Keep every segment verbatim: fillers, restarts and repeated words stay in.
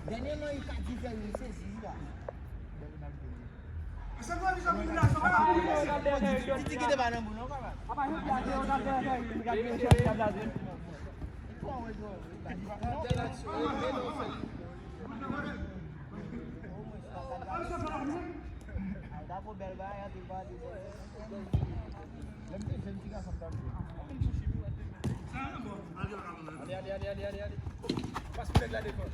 Dènye non, li ka di fè yon sezi la. Titi ki te ba nan boul non, papa. Ale, ale, ale, ale, ale, ale. Pas pou nèg la devan.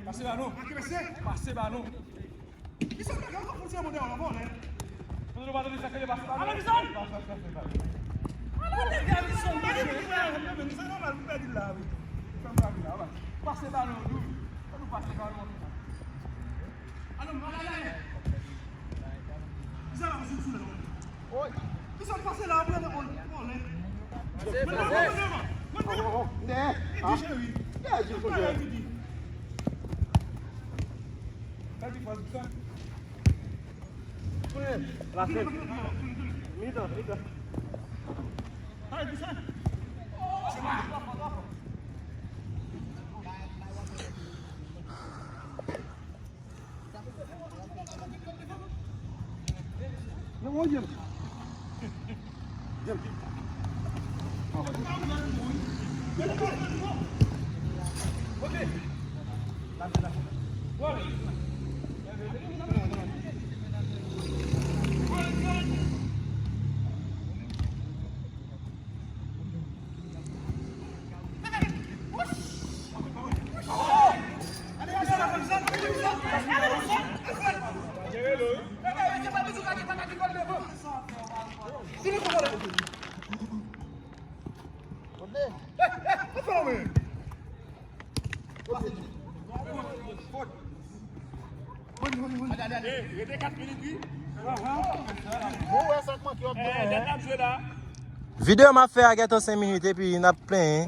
Pase balon. Pase balon. Pase balon. Pase balon. Pase balon. Pase balon. Pase, pase. Videyo m ap fè a gentan senk minit epi n ap plenyen.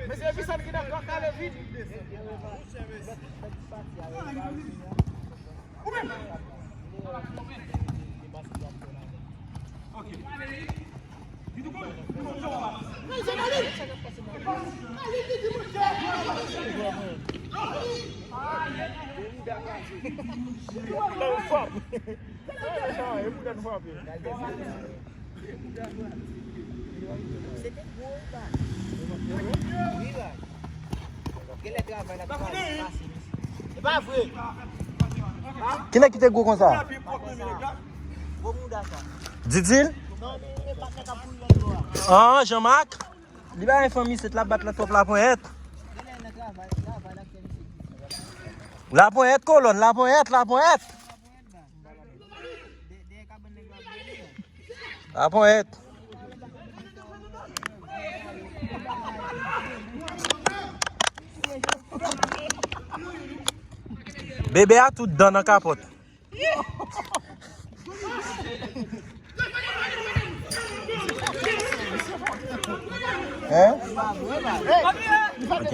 Mesye Visan ki nan kòk kale vit. Se te gwo rival. Wi, rival. Genlè travay la travay pase, mesye. E pa vre. Kilè ki te gwo konsa? Gwo mouda sa. Didil? Non, men e patnè k ap kouri nan do a. Ah, Jean-Marc? Li pa gen fanm isit, l ap bat la twòp laponyèt. Laponyèt, kolòn, laponyèt, laponyèt. Laponyèt. Bebe a tout dan nan kapòt. Hein? Ok.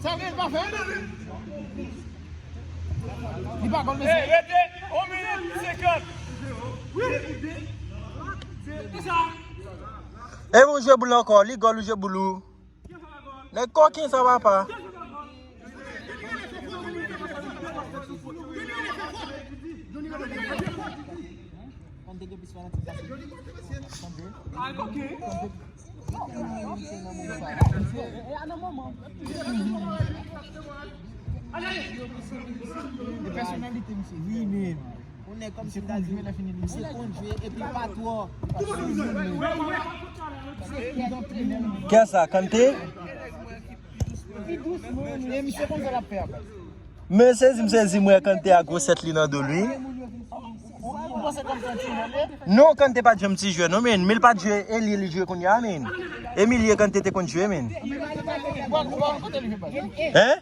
Sa gen pa fè? Li pa konn mesye. Hey, rete, yon minit senkant. E ou jwe boul ankò, li gòl ou jwe boul ou. Nèg kòken sa papa. E pèsonalite misye, wi, men. Yon nèg kòmsi m ta di w, misye konn jwe epi l pa twò. Kiyès sa, Kante? E misye konn sa l ap fè a. Men sezi m sezi m wè Kante a gwosèt li nan do l wi. Ou panse Kante an ti jwè? Non, Kante pa t janm ti jwè non, men. Men li pa t jwe, e li, li jwe kounye a, men. E milye Kante te konn jwe, men. Hein?